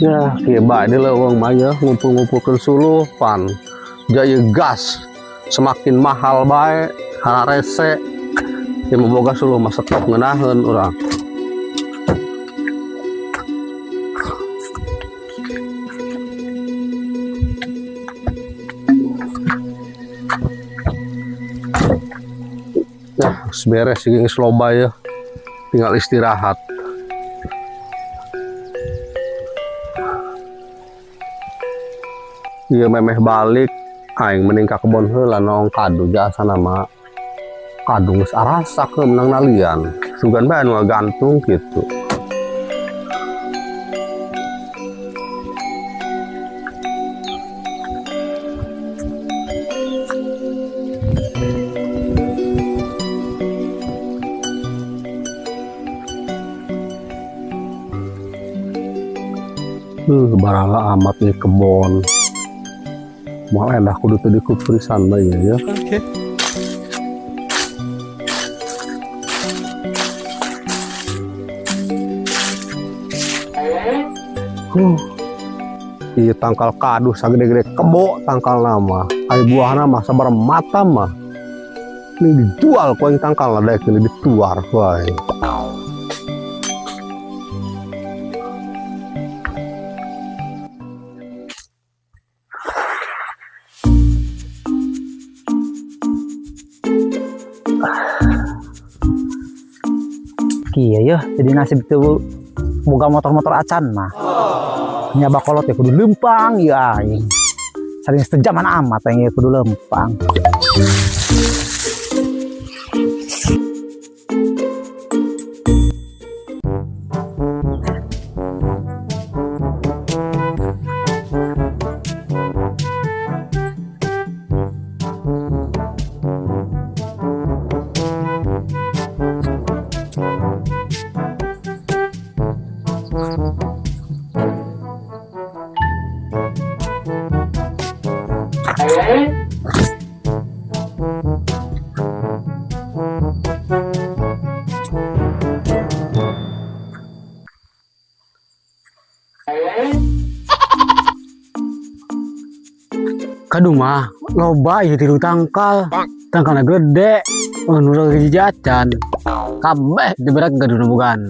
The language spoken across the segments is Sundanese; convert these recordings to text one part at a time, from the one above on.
Ya, kieu bae di leuweung mah ya, ngumpul-ngumpulkeun suluh pan. Jaya gas semakin mahal bae, hararese. Ya boga suluh mah stop ngeunaheun urang. Nah, geus beres geus loba ya. Tinggal istirahat. Ieu memeh balik aing mending ka kebon heula noong kadu jasa nama kadu geus arasak heuh menang nalian sugan bae anu ngagantung kitu. Barala amat nih kebon. Moal endah kudu teu dikuprisan bae ya. Oke. Ieu tangkal kadu sagede-gede kebo tangkal nama. Ai buahna mah sabaraha mata mah. Ini dijual ku aing tangkal lah daek ini dituar ku aing. Iya ya, jadi nasib itu boga motor-motor acan mah. Nya bakolot ya kudu lempang ya aing. Saling sejaman amat aing ya kudu lempang. Kadu mah loba ieu tilu tangkal. Tangkalna gede, oh, nu lagi jajan. Kabeh diberak gaduna bogaan.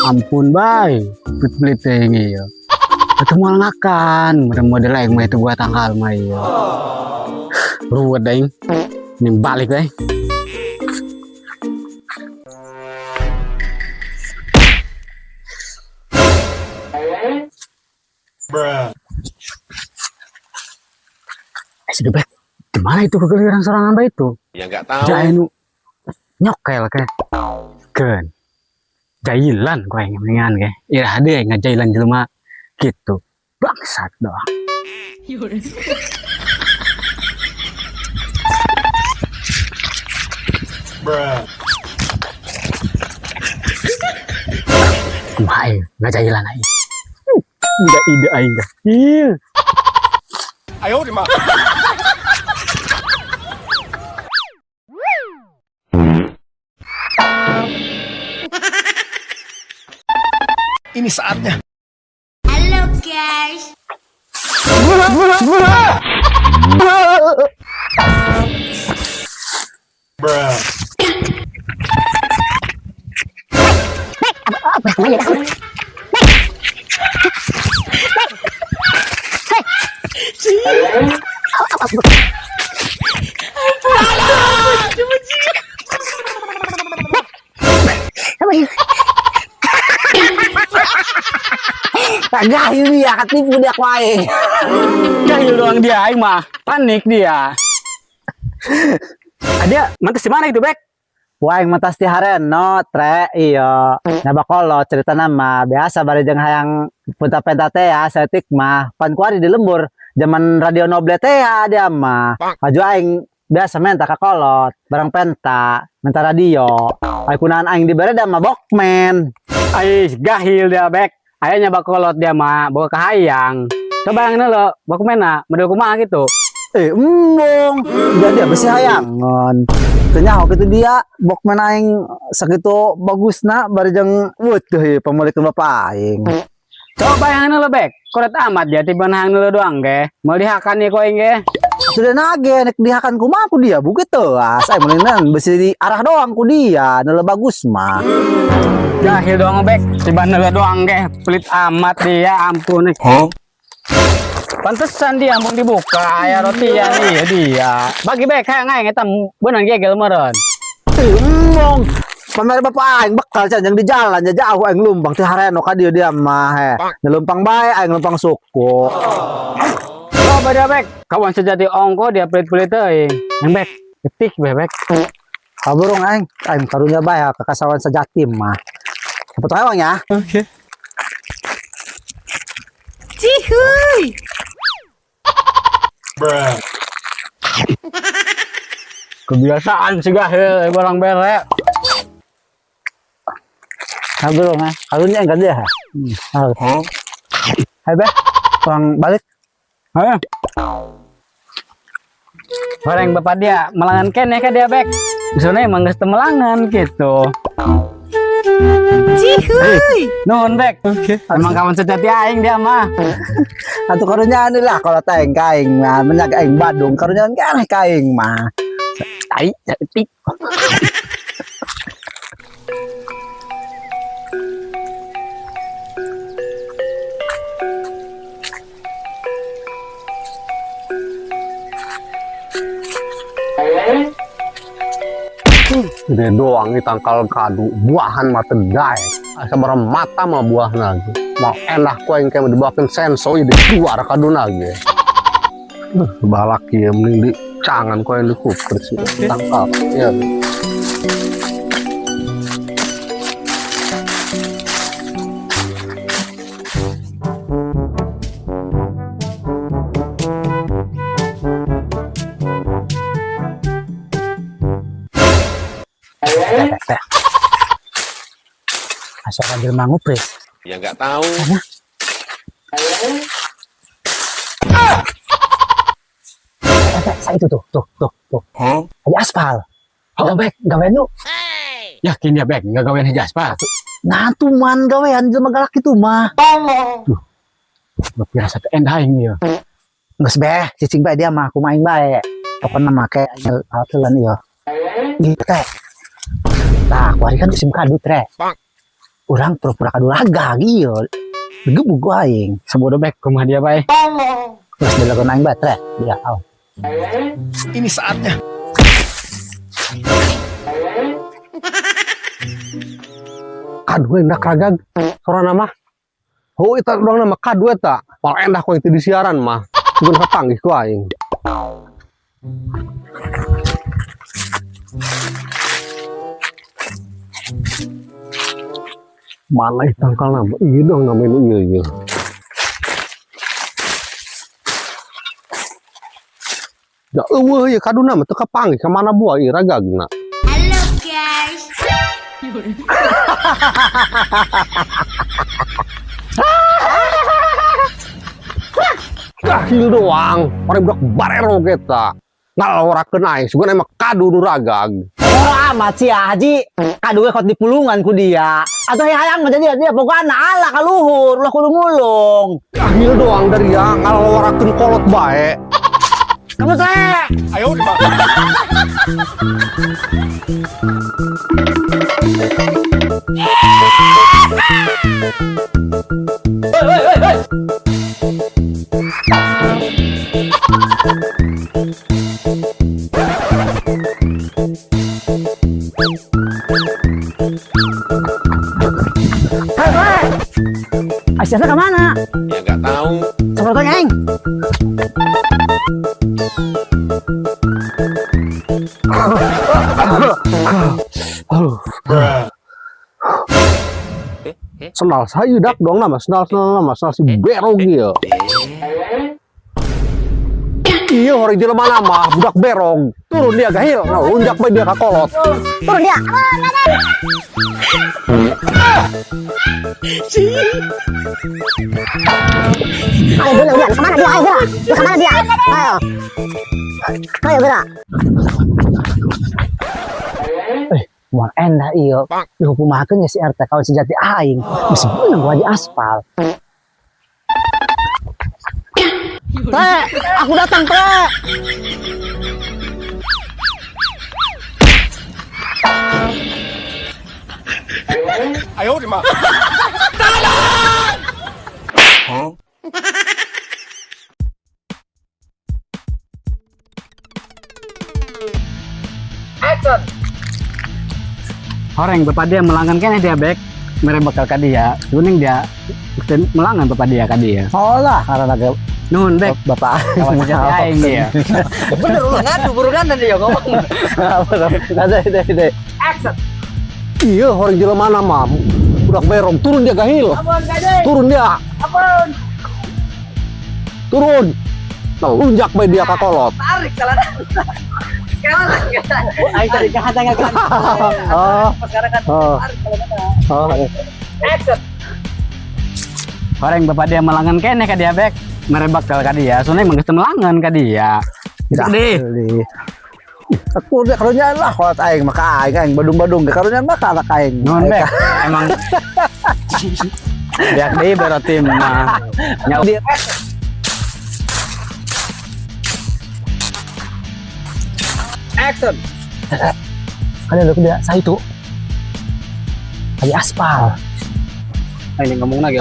Ampun bae, pelit-pelit teh ieu. Atuh moal ngakan, model model aing mah itu buat tangkal mah ieu. Ruwet aing. Ning balik aing. Bruh. Si Gebek, gimana itu kegeliran sorangan bae itu? Ya nggak tahu. Jahe nu nyokel ke. Keun. Jailan ku aing mendingan ke. Iraha deui aing ngajailan jelema gitu. Bangsat doang. Bruh. Kumaha aing ngajailan aing. Udah ide aing dah. Ih. Ayo di mana? Ini saatnya. Halo guys. Bruh. Kagak ini ya ketipu dia ku aing. Jahil doang dia aing mah. Panik dia. Ada mantas di mana itu, Bek? Wah, aing mantas di Hareno, tre, iya. Nah, bakolo cerita nama biasa bari jeung hayang punta-penta teh ya, setik mah. Pan kuari di lembur zaman radio noble teh ya dia mah. Maju aing biasa menta ka kolot, barang penta, menta radio. Ai kunaon aing dibere da mah Walkman. Ai gahil dia, Bek. Ayahnya bakolot dia mah bawa ke hayang. Coba yang ini lo, Walkman na, model kumaha gitu. Embung. Jadi apa sih hayangan? Tanya waktu itu dia Walkman aing sakitu bagusna bari jeung weutuh ieu pamulikeun bapak aing. Coba yang neuleuh, Bek. Koret amat dia tiba hayang neuleuh doang ge. Mau dihakan nih ku aing ge. Sudah nage nek dihakan kumaha ku dia begitu. Ah, saya mendingan besi di arah doang ku dia, neuleuh bagus mah. Jahil doang, Bek. Tiba neuleuh doang ge. Pelit amat dia, ampun. Huh? Pantesan dia mau dibuka aya rotian iya dia. Bagi Bek hayang aing eta beunang gegel meureun. Embong. Pamer bapak aing bekal can yang di jalan ya jauh aing lumpang ti hareno ka dieu dia mah he. Ngelumpang bae aing lumpang suku. Coba dia, Bek. Kawan sejati ongko dia pelit-pelit teuing. Yang Bek, ketik bebek. Kaburung aing, aing karunya bae kakasawan sejati mah. Siapa tahu emang ya? Oke. Cihuy. Bruh. Kebiasaan sih gahil barang bere. Kaburung ah. Karunya aing ka dia. Huh? Hai beh. Pulang balik. Ayo. Goreng bapak dia melangan keneh ka dia, Bek. Misalnya emang geus teu melangan gitu. Cihuy. Nuhun, Bek. Oke. Emang kawan sejati aing dia mah. Atuh karunya lah kalau taing kaing mah menyak aing Badung karunya kan kaing mah. Tai, ketik. Gede doang nih tangkal kadu, buahan mah teu daek. Asa bara mata mah buah lagi. Mau enak ku aing kayak dibawakeun senso ieu dikeluar kadu lagi. Balak ieu mending di cangan ku aing dikuper sih tangkal. Ya. Teh. Asa ka jelema ngupris. Ya nggak tahu. Eh, teh, sa itu tuh, tuh, tuh, tuh. Huh? Ada aspal. Oh, Bek, gawean yuk. Yakin dia, Bek, nggak gawean hiji aspal. Nah, tuh man gawean jelema galak itu mah. Duh, pirasa teu endah aing ieu. Geus beh, cicing bae dia mah, kumaha aing bae. Pokokna mah kayak aturan ieu. Gitu teh. Nah, kuari kan musim kadu tre. Urang pura-pura kadu raga gitu. Gebug gua aing. Sabodo, Bek, kumaha dia bae. Terus dilakukan aing bae tre. Dia, au. Ini saatnya. Kadu endah ragag sorana mah. Oh, eta doang nama kadu eta. Mal endah ku aing teu di siaran mah. Sugan kapanggih ku aing. Mana ih tangkal nama? Iya dong nama itu iya iya. Ya eueuh ieu kaduna mah teu kapanggih ka mana buah ieu ragagna. Halo guys. Gahil doang, orang budak barero eta. Ngalorakeun aing, sugan emang kadu nu ragag. Oh, amat sih ya, Haji. Kadu we kot di pulungan ku dia. Atau hayang mah jadi dia pokoknya ala kaluhur, ulah kudu mulung. Gahil doang dari ya ngalorakeun kolot bae. Kamu teh. Ayo, Pak. Hei, hei. Aisyah ke mana? Ya nggak tahu. Coba aing. Bruh. Sendal saya dak dong nama, sendal sendal nama, sendal si berog ieu. Iya, hori jelema nama, budak berog. Turun dia gahil, nah, lunjak bae dia ka kolot. Turun dia. Ayo gerak, dia kemana dia? Ayo gerak. Dia kemana dia? Ayo. Ayo gerak. Mau endah iyo. Dihukumakeun ya si RT kawan sejati aing. Bisa beunang gua di aspal. Tre, aku datang, Tre. Horeng bapak dia melangan keneh dia bek. Mere bakal ka dia. Kuning dia melangan bapak dia ka dia. Oh lah karena ge Nuhun bek. bapak Kawan sejati aing dia. Bener ulah ngadu buruan dia ngomong. Ada ide ide. Iya, orang jelema mana mah. Budak berong, turun dia gahil. Turun dia. Turun. Nah, lunjak bae dia ka kolot. Tarik celana. Sekarang aing tadi kan kan. Oh. Sekarang kan Oh. tarik celana. Oh. Horeng bapak dia melangan keneh ka dia bek. Mere bakal ka dia. Soalnya emang geus teu melangan ka dia. Gede. Aku udah karunya lah kolot aing maka aing aing badung-badung ge karunya mah ka anak aing. Nuhun bek. Emang biak deui berarti mah. Nya Action. Kan ada dia saya itu. Kayak aspal. Ini ngomong lagi.